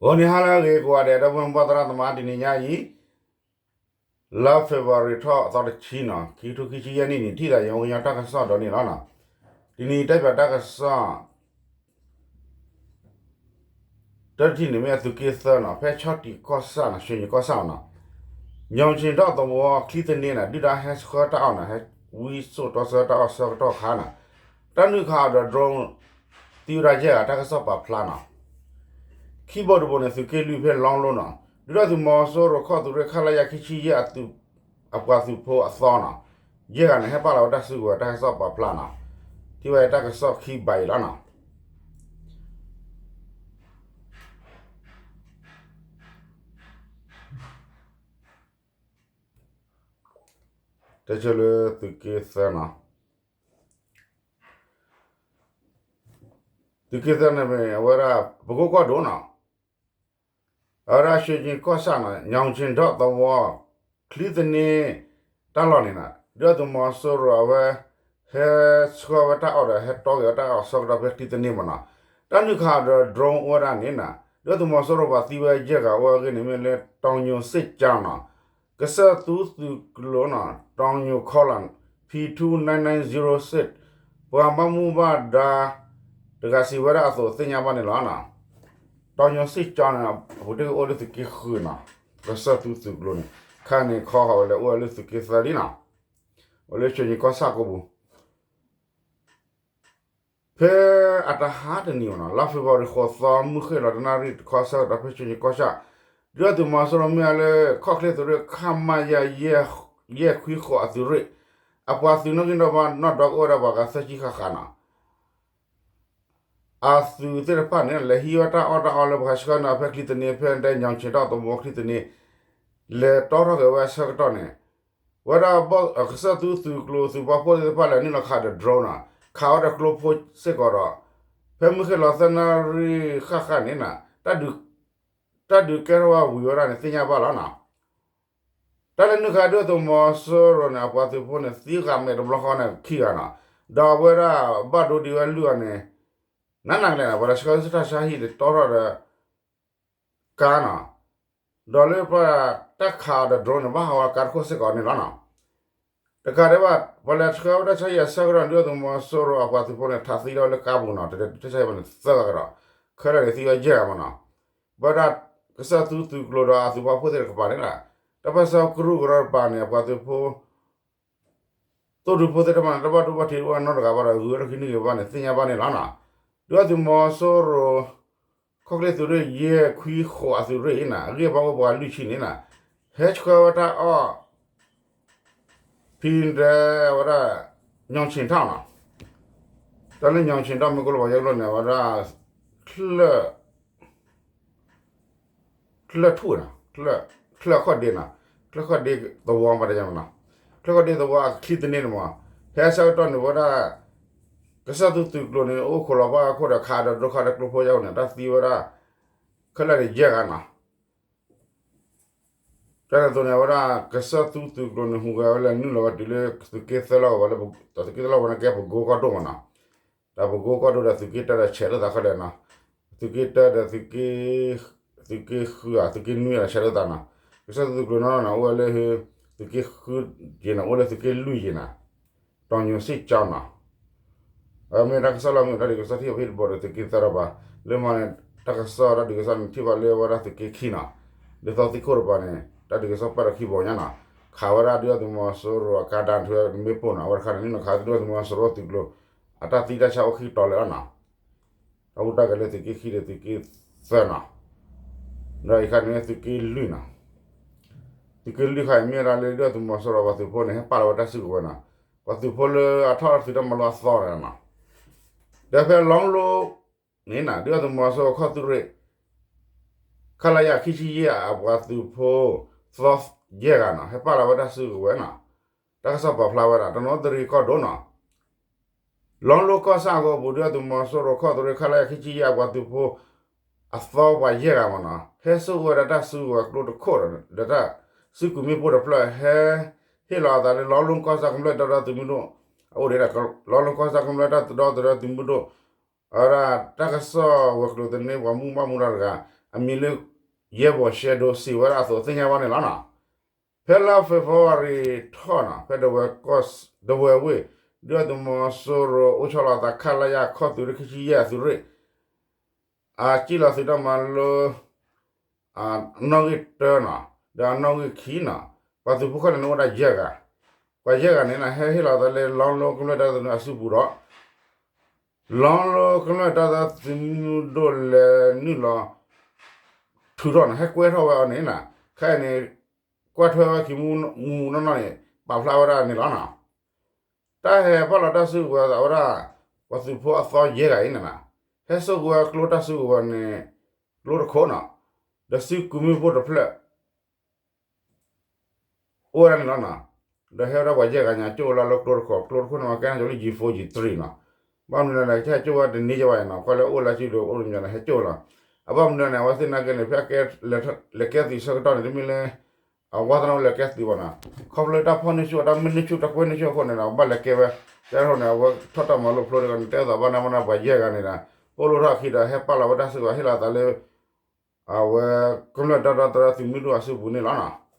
ဂီၤနံၤဟါလၢအဂ့ၤကိးဂၤဒဲး ဒီပုၢ်ဝဲၢ်မိၢ်ပၢ်သရၣ်သမါ တနံၤညါအံၤ လါ February ထီၣ်အသီတဆံနီၤ ခံကထိခံဆံယဲၢ်နံၣ်န့ၣ် ထံၣ်သးယဝဲကညီတၢ်ကစီၣ်ဒီးန့ၣ်လီၤနီၤ. တနံၤအံၤတဲပၠးတၢ်ကစီၣ် တၢ်တထံၣ်န့ၣ်မ့ၢ်အသုးက့သၢနီၤ ဖဲဆီၣ်တံၣ်ကီၢ်ဆၣ်နီၤ ရွှေကျင်ကီၢ်ဆၣ်နီၤ ညောင်ခြင်ထောင့်သဝီ ချံသန့နီၤ ဒုၣ်ဒါဟဲဆှၢတၢ်အီၣ်နီၤ ဟဲဝံစိာ်တီဆှၢတၢ်အီၣ်ဆၢကတီၢ်ခါနီၤ တၢ်နုာ်ခးအီၤဒီး drone သံဝဲဒၣ်ယဲၢ်ဂၤ တၢ်ကစီၣ်ပာ်ဖျါနီၤ. ခံဘိတဘိန့ၣ် သုးက့လွံၢ်ဖဲလီလိနီၤ ဒုၣ်ဒါသုးမီၤစိရိၤခီၣ်သုးရ့ၣ် ခလရ ခံဆံယဲၢ် အပှၤသုးဖိအသီနီၤ ယဲၢ်ဂၤန့ၣ် ဟဲပာ်လီၤဝဲတၢ်စုကဝဲၤ တၢ်ကစီၣ်ပာ်ဖျါနီၤ. ထံၣ်ဝဲတၢ်ကစီၣ်ခံဘးအံၤလီၤနီၤ. တဲဆၢလၢသုးက့သၢနီၤ သုးက့သၢန့ၣ်မ့ၢ် အဝဲဒၣ် ပကိကီၢ်ဒိၣ်နီၤ အဝဲဒၣ် ရွှေကျင်ကီၢ်ဆၣ်နီၤ ညောင်ခြင်ထောင့်သဝီ ချံသန့ တၢ်လီၢ်န့ၣ်နီၤ ဒုၣ်ဒါသုးမီၤစိရိၤအဝဲ ဟဲဆှၢဝဲတၢ်အီၣ်ဒီး ဟဲတီက့ၤဝဲတၢ်အီၣ်ဆၢကတီၢ်ဖဲချံသန့မ့ၢ်နီၤ တၢ်နုာ်ခးအီၤဒီး drone အိၣ်ဝဲဒၣ်န့ၣ်နီၤ ဒုၣ်ဒါသုးမီၤစိရိၤပှၤသံဝဲယဲၢ်ဂၤအိၣ်ဝဲအဂ့ၢ်န့ၣ် မ့ၢ်လၢ တောင်ညိုစစ်ကြောင်းနီၤ ကစၢၢ်သူသုးကျိၤနီၤ တောင်ညို ခီလန် P two nine nine zero six ပှၤဘၣ်မူဘၣ်ဒါ တဂၤစံးဝဲဒၣ်အသိးသ့ၣ်ညါဘၣ်န့ၣ်လီၤနီၤ. တောင်ညိုစစ်ကြောင်းန့ၣ် အပူၤတ့ၢ်ကအိၣ်လၢသုးက့ဃုနီၤ ကစၢၢ်သူသုးကျိၤန့ၣ် ခါန့ၣ်ခီဃီၤဝဲလၢအိၣ်ဝဲလၢသုးက့သၢလံနီၤ အိၣ်လၢရွှေကျင်ကီၢ်ဆၣ်ကိးပူၤ ဖဲအတဟါတနံၤအံၤနီၤ လါ February ဃိးသီ မုၢ်ဃ့ၢ်လီၤတနၣ်ရံၣ်တခီဆၢကတီၢ် ဖဲရွှေကျင်ကီၢ်ဆၣ် ဒုၣ်ဒါသုးမီၤစိရိၤမ့ၢ်ဝဲလၢ ခီၣ်ချ့သုးရ့ၣ် ခမရ ယဲၢ်ခွံဃိးအသုးရ့ၣ် အပှၤသုးနီၣ်ဂံၢ်နီၣ်ဘါနီၣ်ဒီကအိၣ်ဝဲဒၣ်ပှၤဂၤသၢဆံဃၣ်ဃၣ်နီၤ အသုးသ့ၣ်တဖၣ်န့ၣ် လဲၤဟံးဝဲတၢ်အီၣ်တၢ်အီလၢပှၤဆှၢန့ၣ် ဖဲချံသန့ ဖဲဒဲညောင်ခြင်ထောင့်သဝီချံသန့ လဲၤတီထီၣ်က့ၤဝဲဆၢကတီၢ်န့ၣ် ဝဲဒၣ်ကစၢၢ်သူသုးကျိၤသုးပာ်ဖှိၣ်သ့ၣ်တဖၣ်လဲၤနုာ်လီၤခးဒီး drone နီၤ ခးဝဲဒီးကျိဖိစ့ၢ်ကီးဒီး ဖဲမုၢ်ဃ့ၢ်လီၤသၢနၣ်ရံၣ်ဃၣ်ဃၣ်န့ၣ်နီၤ တၢ်ဒုးကဲထီၣ်ဝဲဝံၤဝဲဒၣ်န့ၣ် သ့ၣ်ညါဘၣ်လီၤနီၤ. တၢ်လဲၤနုာ်ခးဒုၣ်ဒါသုးမီၤစိရိၤန့ၣ် အပှၤသုးဖိန့ၣ် သံဂၤမဲာ်တဘျီဃီန့ၣ် ခံဂၤနီၤ ဒီးအဝဲဒၣ်ဘၣ်ဒိဒံးဝဲလွံၢ်ဂၤန့ၣ် နးနးကလဲာ်နီၤ ပှၤလၢဆှၢဆူတၢ်ဆါဟံၣ်န့ၣ် တီထီၣ်ဒီး ကါနီၤ ဒီးလၢပှၤတၢ်ခးအီၤဒီး drone န့ၣ် ဘၣ်ဟးဂီၤကါတခိၣ်စ့ၢ်ကီးန့ၣ်လီၤနီၤ. တကးဒံးဘၣ် ပှၤလဲၤဆှၢဝဲတၢ်ဆါဟံၣ်အဆၢကတီၢ် ဒုၣ်ဒါသုးမီၤစိရိၤအပှၤသုးဖိန့ၣ် ထးသံထီၣ်လၢကါပူၤနီၤ တၢ်ဆါဟံၣ်ဘၣ်န့ၣ် သၢဂၤကဒီး ခဲလၢာ်န့ၣ်သံဝဲယဲၢ်ဂၤမးနီၤ. ဘၣ်ဒၣ်ကစၢၢ်သူသုးကျိၤဒီးအသုးပာ်ဖှိၣ်သ့ၣ်တကပၤန့ၣ်လီၤ တၢ်ပၢၢ်ဆၢကရူၢ်ကရၢတကပၤန့ၣ် အပှၤသုးဖိ သိၣ်ဒူဖိသ့ၣ်တဖၣ်န့ၣ် တဘၣ်ဒိဘၣ်ထံးတအိၣ်နီတဂၤဘၣ်ဒီး ဂုၤဝဲထီၣ်ခံနံၣ်ဂ့ၤဘၣ်န့ၣ် သ့ၣ်ညါဘၣ်န့ၣ်လီၤနီၤ. ဒုၣ်ဒါသုးမီၤစိရိၤ ခီၣ်ချ့သုးရ့ၣ် ယဲၢ်ခွံဃိးအသုးရ့ၣ်အံၤနီၤ အဂံၢ်အဘါအိၣ်ပှၤလွံၢ်ဆံန့ၣ်နီၤ ဟဲဆှၢဝဲတၢ်အီၣ် ဖံဒဲဝဲဒၣ် ညောင်ခြင်ထောင့်နီၤ တၢ်လၢ ညောင်ခြင်ထောင့် မ့ၢ်ကိးလၢပှၤကညီကျိာ်န့ၣ် အဝဲဒၣ် ချၢၣ် ချၢၣ်ထူၣ်နီၤ ချၢၣ်ခီၣ်ဒ့နီၤ ချၢၣ်ခီၣ်ဒ့သဝီမးတမးနီၤ ချၢၣ်ခီၣ်ဒ့သဝီအချံသန့န့ၣ်မး ဖဲဆၢကတီၢ်န့ၣ်ဝဲဒၣ် ကစၢၢ်သူသုးကျိၤန့ၣ် အိၣ်ခိးလီၤဘၣ်အခိၣ်ဒီးခးဒီးဒိခးဒီးကျိဖိယါအံၤန့ၣ် တၢ်သံဝဲဒၣ် ခဲလၢာ်န့ၣ်ယဲၢ်ဂၤနီၤ တၢ်န့ၣ်အသိးန့ၣ် အဝဲဒၣ်ကစၢၢ်သူသုးကျိၤန့ၣ် ဟူးဂဲၤဝဲလၢနုာ်လီၤဝဲတုၤလၢသုးက့သၢလီၢ်ကဝီၤလၢ သုးက့သၢလီၢ်ကဝီၤန့ၣ်ကဲပကိကီၢ်ဒိၣ်မးနီၤ ဒီးပကိကီၢ်ဒိၣ်ဒီးသုးက့တၢဒီးဆဲးလိာ်သးခဲလၢာ်နီၤ သုးက့တၢဒီး သုးက့ဃုဧါ သုးက့နွံဒီးဆဲးလိာ်သးနီၤ ကစၢၢ်သူသုးကျိၤနီၤနီၤ အိၣ်ဝဲလၢ သုးက့ဃုယ့ၤနီၤ အိၣ်လၢသုးက့လွံၢ်ယ့ၤနီၤ တောင်ညိုစစ်ကြောင်းနီၤ အမ့ၢ်တၢ်ကစီၣ်လၢမ့ၢ်တၢ်ဒုးကစီၣ်ထံၣ်အဖံတဘိဒီးသုးက့သၢဒီးဘၣ် လၢမၤန့ၣ် တၢ်ကစီၣ်တၢ်ဒုးကစီၣ်န့ၣ်ထံၣ်ဘၣ်လၢဝဲဒၣ်သုးက့ခံနီၤ ဒ်သိးသံခိၣ်တပၤန့ၣ် တၢ်ဒုးကစီၣ်ပာ်ဒီးခံဘိညါနီၤ ခးဝဲဒၣ်ဒုၣ်ဒါသုးမီၤစိရိၤအကါဒါထူဝဲမ့ၣ်ပိၢ်နီၤ အဝဲတခါန့ၣ် နုာ်လီၤခးဒုၣ်ဒါသုးမီၤစိရိၤသုးကျိၤ အတၢ်သံတၢ်ဆါအိၣ်ခံတီၤလၢာ်လီၤနီၤ တၢ်ဟူးတၢ်ဂဲၤလၢသုးက့ခံဒီးသုးက့သၢနီၤ ဒီးအံၤခါန့ၣ်သုးက့လွံၢ်နီၤ သုးက့လွံၢ်ခါအံၤ မ့ၢ်ဝဲဒၣ်လၢဒုၣ်ဒါသုးမီၤစိရိၤပှၤသုးဖိန့ၣ် ဟဲပာ်လီၤဝဲတၢ်စုကဝဲၤနီၤ ပှၤသုးဖိလၢအထီၣ်သုးတၢ်မၤလိအသီန့ၣ်နီၤ ဒီးဖဲလီလိန့ၣ်နီၤ ဒုၣ်ဒါသုးမီၤစိရိၤခီၣ်သုးရ့ၣ် ခလရ ခံဆံယဲၢ် အပှၤသုးဖိသီယဲၢ်ဂၤနီၤ ဟဲပာ်လီၤဝဲတၢ်စုကဝဲၤနီၤ တၢ်ကစီၣ်ပာ်ဖျါဝဲဒၣ် တနီသရံၣ်ကီၢ်ဒိၣ်နီၤ လီလိကီၢ်ဆၣ်အဂီၢ်ပူၤ ဒုၣ်ဒါသုးမီၤစိရိၤခီၣ်သုးရ့ၣ် ခလရ ခံဆံယဲၢ် အပှၤသုးဖိ အသီပှၤယဲၢ်ဂၤမးနီၤ ဟဲစိာ်ဝဲဒၣ်တၢ်စုကဝဲၤကျိတခိၣ်ဒီး ဒီးတၢ်စုကွံာ်မ့ၣ်ပိၢ်တဖျၢၣ် ဟဲဟ့ၣ်လီၤအသးလၢလီလိကီၢ်ဆၣ်ကမျၢၢ်ဒီသဒၢသုးမုၢ်ဒိၣ် အအိၣ်ဒံးဒၣ် လီလိကီၢ်ဆၣ်ကမျၢၢ်တၢ်ဒီသဒၢသုးမုၢ်ဒိၣ် အဝဲဒၣ်တၢ်ကစီၣ်ဝဲၤကျိၤသန့ ပှၤမူဘၣ်မူတၢ်တဂၤ အမံၤလၢ ယဲဘီၣ်ရှဲဒိ စံးဝဲဒၣ်အသိးသ့ၣ်ညါဘၣ်န့ၣ်လီၤနီၤ. ဖဲလါ February ထီၣ်နီၤ ဖဲဒဝဲၢ်ကီၢ် ဒဝဲၢ်ဝ့ၢ် ဒုၣ်ဒါသုးမီၤစိရိၤအိၣ်ဆီလီၤအသး ခလရ ခီၣ်သုးရ့ၣ်ခံဆံယဲၢ်အသုးရ့ၣ် အစံၣ်လီၤသုးတၢ်မၤလိ အနီၣ်ဂံၢ်တၢနီၤ ဒီးအနီၣ်ဂံၢ်ခံနီၤ ပှၤသုးဖိခီၣ်န့ၣ်န့ၣ်အိၣ်ဝဲဒၣ်ယဲၢ်ဂၤ, ပှၤယဲၢ်ဂၤန့ၣ်နီၤ ဟဲဟ့ၣ်လီၤသးလၢ လီလိကမျၢၢ်တၢ်သုးမုၢ်အစုပူၤဒီး လီလိကမျၢၢ်တၢ်သုးမုၢ်ဒိၣ်လဲၤနုာ်လီၤ ထုးထီၣ်နီၤ ဟဲကွဲထီၣ်ဝဲအီၤန့ၣ်နီၤ ခဲအံၤန့ၣ် ကွၢ်ထွဲဝဲခံမူမူနီၢ်နီၢ်န့ၣ် ပာ်ဖျါဝဲဒၣ်န့ၣ်လီၤနီၤ. တၢ်ဟဲပာ်လီၤတၢ်စုကဝဲၤအဝဲဒၣ် ပှၤသုးဖိအသီယဲၢ်ဂၤအံၤန့ၣ်နီၤ ဟဲစိာ်ကွံာ်ဝဲကျိတၢ်စုကဝဲၤန့ၣ် ကျိတခိၣ်နီၤ ဒီးစုကုမုၢ်ဖိတဖျၢၣ် အိၣ်ဝဲဒၣ်န့ၣ်လီၤနီၤ. ဒီးဟဲဝဲဒၣ်ပှၤယဲၢ်ဂၤညါ ကၠိၣ်ဝဲလၢကျိတခိၣ် ကျိတခိၣ်န့ၣ် မ့ၢ်ကဲထီၣ်လၢ G four G three နီၤ. ဘၣ်မနုၤလဲၣ်န့ၣ် ကဟဲကၠိၣ်ဝဲတနံၤကဲဝဲအံၤနီၤ ကွၢ်လၢအိၣ်လၢစုဒီးအိၣ်တမံၤန့ၣ် ဟဲကၠိၣ်လီၤ. အဘၣ်မနုၤလဲၣ်န့ၣ် အဝဲသ့ၣ်နာ်က့န့ၣ် ဖဲအကဲ လဲၤကဲသုးဆၢကတီၢ်န့ၣ် တမ့ၢ်လၢ အဝဲသနာ်က့လဲၤကဲသုးဘၣ်နီၤ. ခီဖျိလၢတၢ်ဖီၣ်န့ၢ်ဆူၣ် တၢ်မ့ၢ်န့ၢ်ဆူၣ် တၢ်ကွဲန့ၢ်ဆူၣ်အဃိန့ၣ်ဒီး ဘၣ်လဲၤကဲဝဲ ကဲထီၣ်န့ၣ် အဝဲထီၣ်တၢ်မၤလိဖျိတဂၤန့ၣ် တဲအသးဘၣ်နၢ်ဘၣ်နၢ်ပှၤယဲၢ်ဂၤန့ၣ်ဒီး ပိာ်လိၣ်ထီၣ်အခံဒီး ဟဲပာ်လီၤဝဲတၢ်စုကဝဲၤ ဟ့ၣ်လီၤသးလၢ အဝဲ ကမျၢၢ်တၢ်ဒီသဒၢသုးမုၢ်ဒိၣ်အစုပူၤန့ၣ်လီၤနီၤ.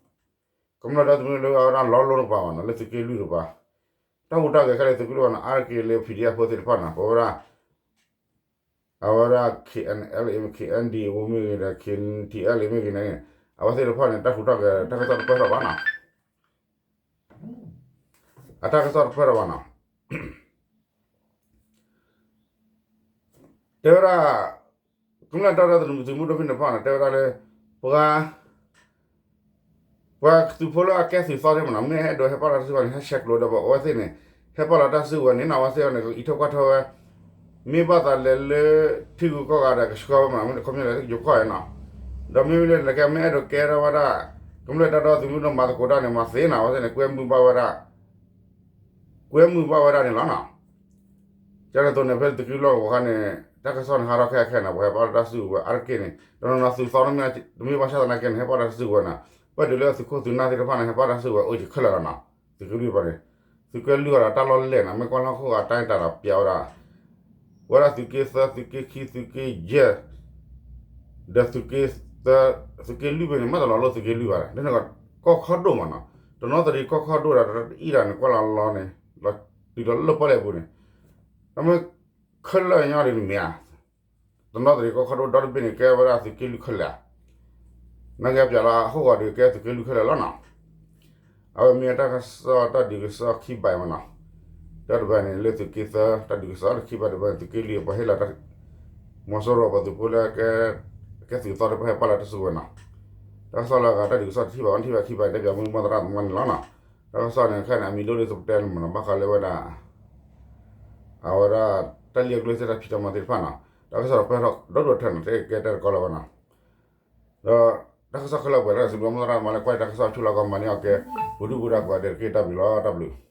ကမျၢၢ်တၢ်သုးမုၢ်ဒိၣ်လၢအဝဲဒၣ်လီလိတကပၤဘၣ်နီၤ လၢသုးက့လွံၢ်တကပၤ တၢ်ဟူးတၢ်ဂဲၤခဲလၢာ်သုးက့လွံၢ်ဘၣ်နီၤ အါတက့ၢ်လၢ P D F ဖိသ့ၣ်တဖၣ်နီၤ ပဝဲဒၣ် အဝဲဒၣ် K N L A K N D အဝဲမ့ၢ်ဂ့ၤဒီး K N T L A မ့ၢ်ဂ့ၤန့ၣ် အဝဲသ့ၣ်တဖၣ်န့ၣ် တၢ်ဟူးတၢ်ဂဲၤတၢ်ကစီၣ်တပၢၢ်ထီၣ်ဘၣ်နီၤ အတၢ်ကစီၣ်တပၢၢ်ထီၣ်ဘၣ်နီၤ တဲဝဲဒၣ် ကမျၢၢ်တၢ်ဒီသဒၢသုးမုၢ်ဒိၣ်ဖဲန့ၣ်တဖၣ်န့ၣ် တဲဝဲဒၣ်လၢ ပှၤ ပှၤသုးဖိလၢအကဲသုးသီသ့ၣ်မနီၤ မ့ၢ်အဲၣ်ဒိးဟဲပာ်လီၤတၢ်စုကဝဲၤန့ၣ် ဟဲဆဲးကျိးဒီးပှၤအဝဲသ့ၣ်န့ၣ် ဟဲပာ်လီၤတၢ်စုကဝဲၤန့ၣ်နီၤ အဝဲသ့ၣ်န့ၣ် အံးထွဲကွၢ်ထွဲဝဲ မ့ၢ်ဘၣ်သးလဲၤလၢ ထံဂုၤကီၢ်ဂၤဒီးကဆှီဝဲမနီၤ မ့ၢ်တခီပညီလဲၤကယိၤကီၢ်နီၤ ဒီးမ့မ့ၢ်လၢနကဲမ့ၢ်အဲၣ်ဒိးကဲထီၣ်ဝဲဒၣ် ကမျၢၢ်တၢ်ဒီသဒၢသုးမုၢ်ဒိၣ်မၤသကိးတၢ်န့ၣ် မၤသ့နီၤ အဝဲသ့ၣ်န့ၣ် ကွဲမုာ်ဘၣ်ဝဲဒၣ် ကွဲမုာ်ဘၣ်ဝဲဒၣ်န့ၣ်လီၤနီၤ. ကန့ၣ်အသိးန့ၣ် ဖဲသုးက့လွံၢ်ဂီၤခါန့ၣ် တၢ်ကစီၣ်န့ၣ်ဟးထီၣ်ခဲအံၤခဲအံၤန့ၣ် ပှၤဟဲပာ်လီၤတၢ်စုကဝဲၤအါတက့ၢ်န့ၣ် တနီၤနီၤသုးသီတမ့ၢ် တမ့ၢ်ဘၣ်ဆၣ်သနာ်က့န့ၣ် ဟဲပာ်လီၤတၢ်စုကဝဲၤနီၤ ပၣ်ဒုးလၢသုးခိၣ်သုးနၢ်သ့ၣ်တဖၣ်န့ၣ် ဟဲပာ်လီၤတၢ်စုကဝဲၤအိၣ်ယံၤခဲလၢာ်လီၤနီၤ သုးက့လွံၢ်တကပၤန့ၣ် သုးက့လွံၢ်ဂၤဒီးတၢ်လီၢ်လဲၢ်နီၤ မ့ၢ်ကွၢ်လၢဟီၣ်ခိၣ်ဂၤတၢ်အတၢ်ဒီးပျးဝဲဒၣ် ဝဲဒၣ်သုးက့သၢ သုးက့ခံ သုးက့ယဲၢ် ဒီးသုးက့သၢ သုးက့လွံၢ်ဖဲန့ၣ် မ့ၢ်တလီၤလိာ်သုးက့လွံၢ်ဘၣ် ဒ်န့ၣ်ကီး ကီၢ်ခီဒိၣ်မနီၤ တနီသရံၣ်ကီၢ်ခီဒိၣ်ဒီး တအံၣ်ဒၣ်န့ၣ် ကွၢ်လီၤလီၤန့ၣ် လီၤတုၤလီၤလၢပီၣ်လဲၣ်ပူၤန့ၣ် တမ့ၢ်ခဲလၢာ်ညီဒ်န့ၣ်မ့ၢ်ဧါ တနီသရံၣ်ကီၢ်ခီဒိၣ်ဒီတဘ့ၣ်န့ၣ် ကဲဝဲဒၣ်သုးက့လွံၢ်ခဲလၢာ်ဧါ နာ်က့ပျးလီၤအဟီၣ်ကဝီၤဒီးကဲသုးက့လွံၢ်ခဲလၢာ်လီၤနီၤ အဝဲမ့ၢ်တၢ်ကစီၣ်တၢ်ဒုးကစီၣ်ခံဘၢၣ်မနီၤ တၢ်တဘၢၣ်န့ၣ် လၢသုးက့သၢ တၢ်ဒုးကစီၣ်တခံဘၢၣ်တဘၢၣ်န့ၣ် သုးက့လွံၢ်ပှၤဟ့ၣ်လီၤတၢ် မီၤစိရိၤပှၤသုးဖိလၢ ကဲသုးသီတဖၣ်ဟဲပာ်လီၤတၢ်စုကဝဲၤနီၤ တၢ်ကစီၣ်လၢအဂၤတၢ်ဒုးကစီၣ်တထံၣ်ဘၣ် အီထံၣ်ဘၣ်ခံဘၢၣ် တဲပၠးမုၢ်မီၢ်သရၣ်သမါန့ၣ်လီၤနီၤ တၢ်ကစီၣ်န့ၣ် ခဲန့ၣ် အမံၤဒိၣ်လၢသုးပတဲန့ၣ်မနီၤ ဘၣ်ဃးလၢဝဲဒၣ် အဝဲဒၣ် တၢ်လံၣ်အကျိၣ်စ့တၢ်ဖံးတၢ်မၤသ့ၣ်တဖၣ်နီၤ တၢ်ကစီၣ်ဒီးပၢၢ်ထီၣ်ဒီဒိၣ်ထၢၣ်နီၤ တဲကဲတၢ်တကီလၢၤဘၣ်နီၤ ဒီးတၢ်ကစီၣ်ခဲလၢာ်ပှဲၤလၢသုးမီၢ်သရၣ်သမါလၢကွၢ်တၢ်ကစီၣ်ဆူလီၤကီးမၤန့ၢ်အီၤကဲ ပူၤဒုၣ်ပူၤဒါကိးဂၤဒဲးတက့ၢ် တၢ်ဘျုးလီၤ တၢ်ဘျုး